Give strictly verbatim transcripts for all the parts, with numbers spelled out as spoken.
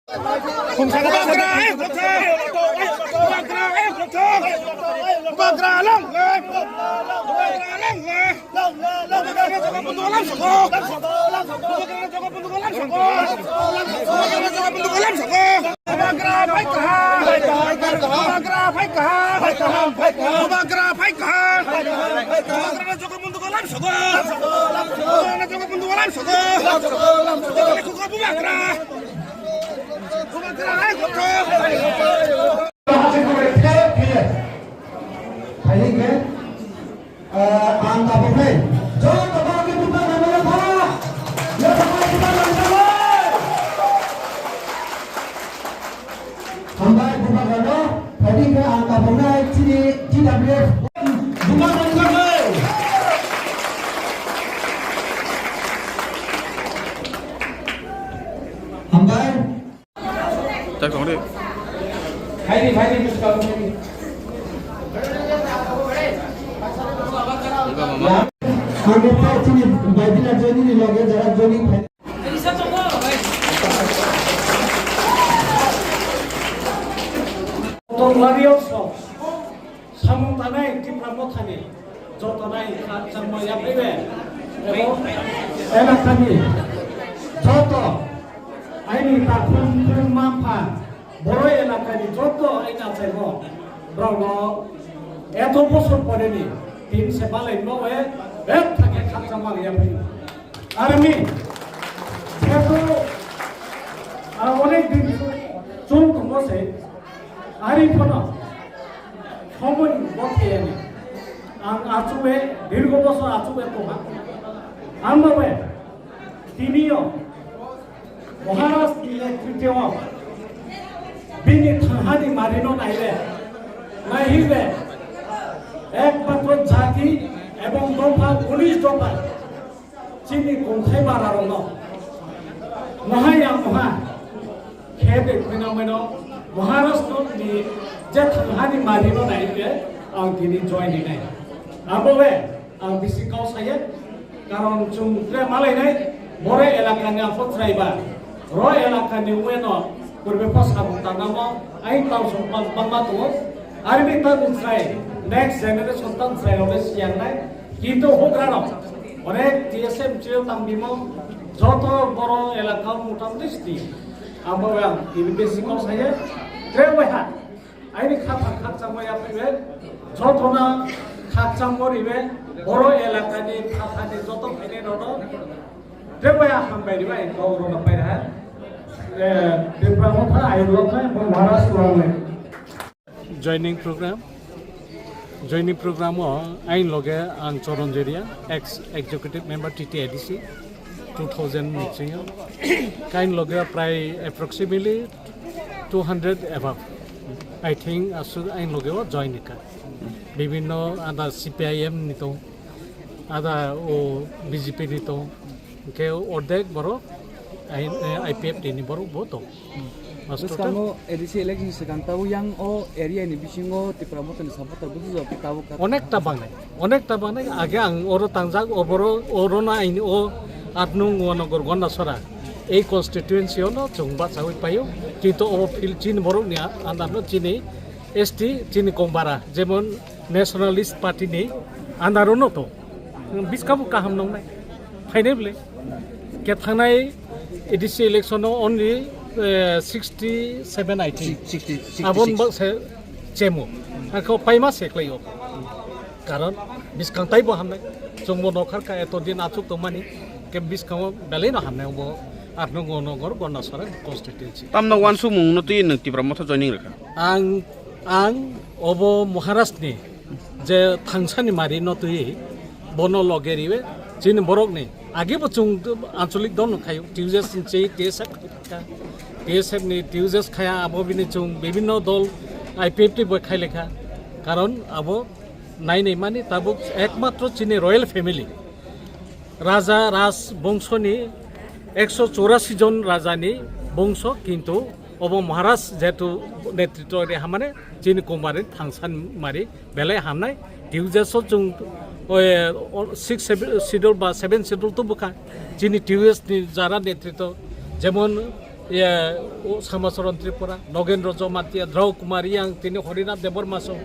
Bubagra, eh, kothok. Bubagra, eh, kothok. Bubagra, long live. Bubagra, long live. Bubagra, jogo bundu golam soko. Bubagra, jogo bundu golam soko. Bubagra, jogo bundu golam soko. Bubagra, phai kaham. Bubagra, phai kaham. Bubagra, phai kaham. Bubagra, jogo bundu golam soko. Bubagra, jogo bundu golam soko. Bubagra. Ang tabuk nai. Joto bagwi bubagrano yapha. Yapha bubagrano. Hambai bubagrano. Phaidi khe ang tabuk nai chini T W F bubagrani bagwi. Hambai. Tei kong ri. Phaidi, phaidi, bwskango phaidi. Ang khe chini baidina joining ni loge jara joining phai. Tonglario sok. Samung tanai Tipra Mothani joto nai kha changma yapaibe ebo elakani joto aini takhum khum mampha boro elakani joto aini achaimo borokno eto bosor poreni tin se balai no e bek thake kha changma yapaibe. Army, jehetu, ah, onek din chwng tongo se, ari phano somoi bo theyani. Ang achukwe, dirgo bosor achukwe tongha. Ang babe, tiniyo, Maharaj ni netrito, bini thanghani marino naile, naihibe, ekmatro jati ebong dopha, unis dopha, chini kongthai bara rokno moha ya moha khe de khwina mano Maharashtra ni je thanghani mari no nai khe ang tini join ni nai. Abo we ang bisi kau saye karon chung tre malai nai bore elaka ni apot raiba ro elaka ni ueno purbe po sabuk tanamo ai tau song bang bang ma tu ari bi ta bung sai next generation ta sai ro siang nai. Kintu hugrarok, onek T S M chwng tang bimo, joto boro elaka motamoti sdi. Abo ang tini besi kok saya, tre waiha. Aini khaphang khakchangma yapaibe, jotona khakchangma ribe, boro elakani phathani joto phainai rono, tre waiha hambai ribai, kok rono pairaha. Eh, Tipra Motha, Ayurveda, Maharashtra. Joining program. Joining program o ain loge ang Choron Jeria, ex executive member T T A D C, two thousand ni chingyo. Kain loge prai approximately two hundred above. I think asu ain loge o join ka. Bibinno ada C P I M ni to, ada o B J P ni to, ke ordek boro I P F T ni boro bo to. Bwskango A D C election swkang tabuk yang o area ni bisingo Tipra Mothani supporter buju jok tabuk kha. Onekta bangnai, onekta bangnai. Age ang oro tangjak, oboro, oro na aini o aat nung Wanogor Gondasora. Ei constituency ono chwng bachawi paio. Kintu o field chini borok ni andar no chini S T, chini Kongbara, jemon Nationalist Party ni andar ono to. Bwskango kaham nongnai. Phainai bwle. Khe thangnai A D C election o only, eh, sixty seven, I think. Sixty, sixty six. Aboni bak se chemo. Hakhe paima se khlai o. Karon bwskang taibo hamnai. Chwngbo nokhar kha eto din achuk tongmani. Khe bwskango belai no hamnai bo aat nung Wanogor Gondasora constituency. Tamno wansukmung no twi nwng Tipra Motha joining rwkha? Ang, ang obo Maharaj ni je thangsani mari no twi bono loge riwe chini borok ni age bo chwng anchalik dol no khayo T U J S ni chei T S F kha, T S F ni T U J S khaya abo bini chwng bibinno dol I P F T bo khai lekha karon abo nai nai mani tabuk ekmatro chini royal family Raja Raj bongso ni ekso chorasi jon raja ni bongso kintu obo Maharaj jehetu netritwo ri hamane chini Kumari thangsan mari belai hamnai. T U J S o chwng, oi, o, six schedule ba seven schedule to bwkha. Chini T U J S ni jara netritwo, jemon Ye, o Samacharan Tripura, Nogendra Jamatia, Drau Kumar Yang, tini Horinath Debbarma song,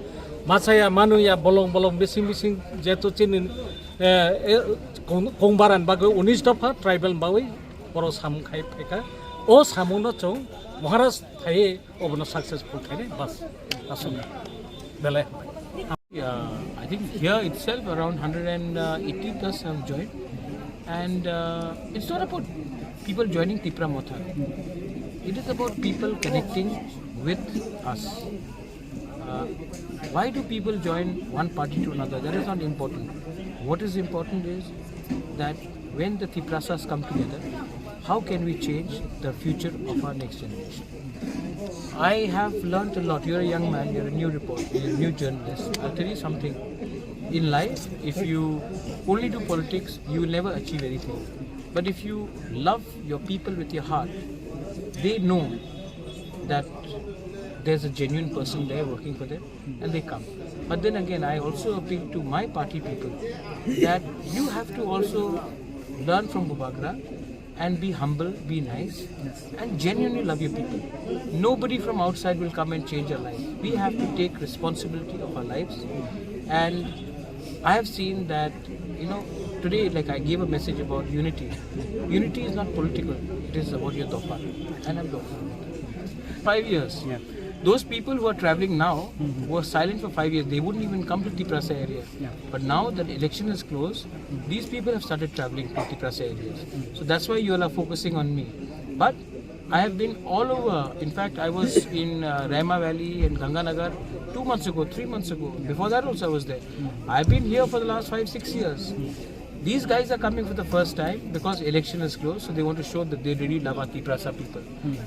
machaya, manuya, bolong bolong, bising bising, jeto chini, eh, eh, kong, kongbaran bagwi unis dopha tribal bagwi oro samung khai phaikha. O samungno chwng Maharaj thai obono successful khainai bas. Aswk. Belai. Uh, I think here itself around one hundred eighty plus have joined, and uh, it's not about people joining Tipra Motha. It is about people connecting with us. Uh, why do people join one party to another? That is not important. What is important is that when the Tiprasas come together, how can we change the future of our next generation? I have learned a lot. You're a young man, you're a new reporter, you're a new journalist. I'll tell you something. In life, if you only do politics, you will never achieve anything. But if you love your people with your heart, they know that there's a genuine person there working for them and they come. But then again, I also appeal to my party people that you have to also learn from Bubagra and be humble, be nice, and genuinely love your people. Nobody from outside will come and change your life. We have to take responsibility of our lives. And I have seen that, you know, today, like, I gave a message about unity. Unity is not political, it is about your dopa. And I'm dopa. Five years. Yeah. Those people who are traveling now, who are silent for five years, they wouldn't even come to Tiprasa area. Yeah. But now that election is closed, these people have started traveling to Tiprasa areas. So that's why you all are focusing on me. But I have been all over. In fact, I was in uh, Rema Valley and Ganganagar two months ago, three months ago. Before that also I was there. I've been here for the last five, six years. These guys are coming for the first time because election is closed, so they want to show that they really love our Tiprasa people.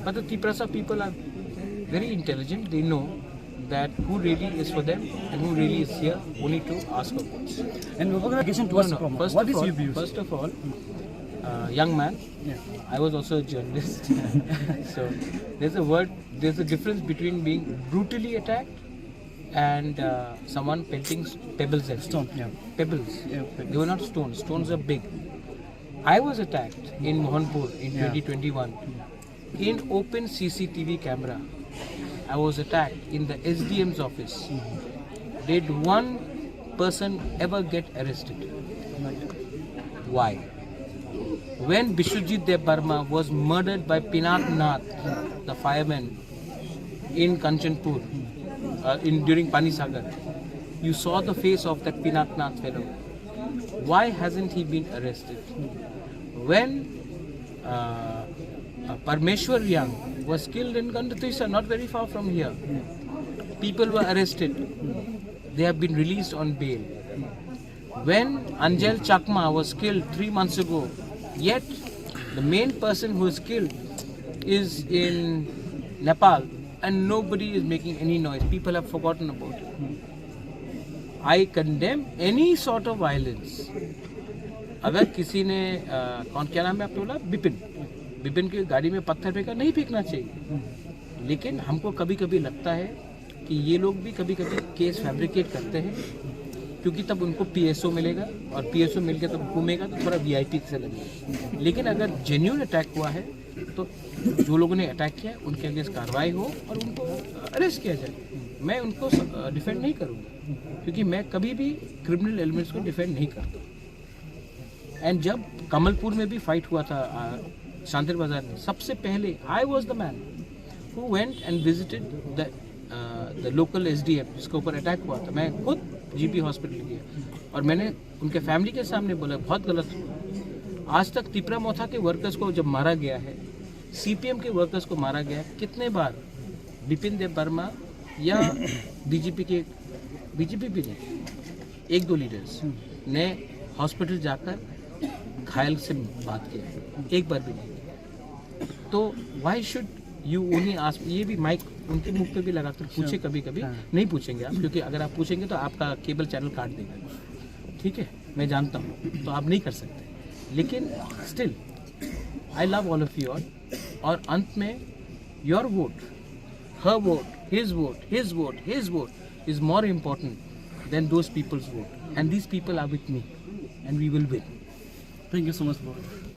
But the Tiprasa people are very intelligent. They know that who really is for them and who really is here only to ask for votes. And Bubagra, question to us from first what of is all, your views? First of all, uh, young man, yeah. I was also a journalist. So there's a word, there's a difference between being brutally attacked and uh, someone pelting s- pebbles at you. Stone, yeah. Pebbles. Yeah, pebbles. They were not stones. Stones are big. I was attacked in Mohanpur in Yeah. twenty twenty-one. In open C C T V camera, I was attacked in the S D M's office. Did one person ever get arrested? Why? When Biswajit Debbarma was murdered by Pinath Nath, the fireman, in Kanchanpur, uh, in, during Pani Sagar, you saw the face of that Pinath Nath fellow. Why hasn't he been arrested? When uh, uh, Parmeshwar Yang was killed in Gandatuisa, not very far from here, people were arrested. They have been released on bail. When Anjel Chakma was killed three months ago, yet the main person who is killed is in Nepal and nobody is making any noise. People have forgotten about it. I condemn any sort of violence. अगर किसी ने अ, कौन क्या नाम है आपने बोला? बिपिन। बिपिन की गाड़ी में पत्थर फेंका, नहीं फेंकना चाहिए। लेकिन हमको कभी कभी लगता है कि ये लोग भी कभी कभी केस फैब्रिकेट करते हैं, क्योंकि तब उनको पीएसओ मिलेगा और पीएसओ मिलके तब घूमेगा तो थोड़ा वीआईपी से लगेगा। लेकिन अगर जेन्यून अटैक हुआ है तो जो लोगों ने अटैक किया उनके अगेंस्ट कार्रवाई हो और उनको अरेस्ट किया जाए। मैं उनको डिफेंड नहीं करूँगा, क्योंकि मैं कभी भी क्रिमिनल एलिमेंट्स को डिफेंड नहीं करता। एंड जब कमलपुर में भी फाइट हुआ था आ, शांतिर बाजार में, सबसे पहले I was the man who went and visited the the local S D M जिसके ऊपर अटैक हुआ था। मैं खुद जीपी हॉस्पिटल गया और मैंने उनके फैमिली के सामने बोला, बहुत गलत हुआ। आज तक तिपरा मोथा के वर्कर्स को जब मारा गया है, सीपीएम के वर्कर्स को मारा गया है, कितने बार बिपिन देव वर्मा या बीजेपी के, बीजेपी भी नहीं, एक दो लीडर्स ने हॉस्पिटल जाकर घायल से बात किया है, एक बार भी नहीं। तो why should you only ask? ये भी माइक उनके मुख पे भी लगाकर पूछे कभी कभी। हाँ। नहीं पूछेंगे आप, क्योंकि अगर आप पूछेंगे तो आपका केबल चैनल काट देगा। ठीक है, मैं जानता हूँ, तो आप नहीं कर सकते, लेकिन still I love all of you all. और अंत में, योर वोट, हर vote, his vote, his vote, his vote is more important than those people's vote, and these people are with me, and we will win. Thank you so much, bro.